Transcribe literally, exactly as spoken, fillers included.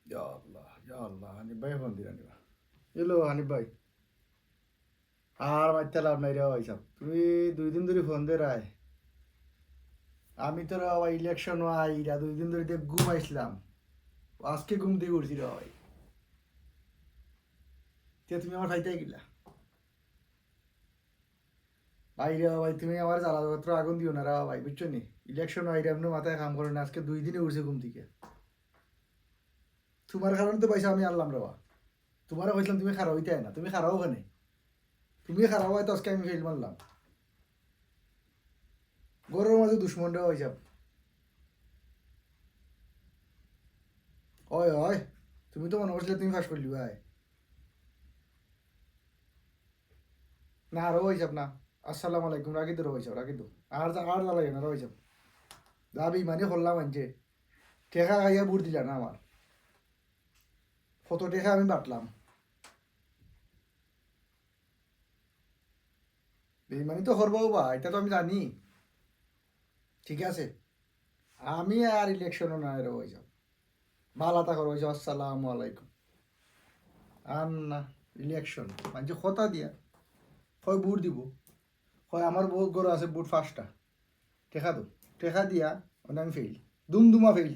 ইয়া আল্লাহ, ইয়া আল্লাহ, হানিফ ভাই ফোন দিরা নি বা। হ্যালো হানিফ ভাই। আর মাততে লাভ নাই রে ভাই সাব, তুমি দুই দিন ধরি ফোন দেরায়। আমি তো রে ভাই ইলেকশন আইরা দুই দিন ধরি ঘুমাইছলাম, আজকে ঘুম থাকি উঠছি রে ভাই। তে তুমি আমার ফাইতাই গিলা। ভাই রে ভাই, তুমি আমার জ্বালা যন্ত্র আগুন দিও না রে ভাই, বুঝছো নি? ইলেকশন আইরা এমনে মাথায় কাম করে না, আজকে দুই দিনে উঠছি ঘুম থাকি। তোমার কারণে তো পয়সা আমি আনলাম রে বা। তোমারে কইছিলাম তুমি খাড়া অইতায় না, তুমি খাড়াও কেনে? তুমি খাড়া অইতায় তো আজকে আমি ফেল মারলাম। ঘরর মাঝে দুশমন রে ভাই সাব। ওই ওই, তুমি তো মনে করছিলে তুমি পাস করলি ভাই। না রে ভাই সাব না। আসসালামু আলাইকুম, রাখি দো রে ভাই সাব, রাখি দো। আর যা-, আর জ্বালাইও না রে ভাই সাব। যা বেইমানি করলাম আনছে। টেকা খাইয়া ভোট দিলা না আমার। কত টেকা আমি বাটলাম। বেইমানি তো করবাউ বা, ইটা তো আমি জানি। ঠিক আছে, আমি আর ইলেকশনও নাই রে ভাই সাব। ভালা থাকো রে ভাই সাব, আসসালামু আলাইকুম। আর না, ইলেকশন মানষে কথা দিয়া কয় ভোট দিবো, কয় আমার বউত ঘরো আছে ভোট পাঁচটা, টেকা দেও, টেকা দিয়া অনে আমি ফেল, দুমদুমা ফেল।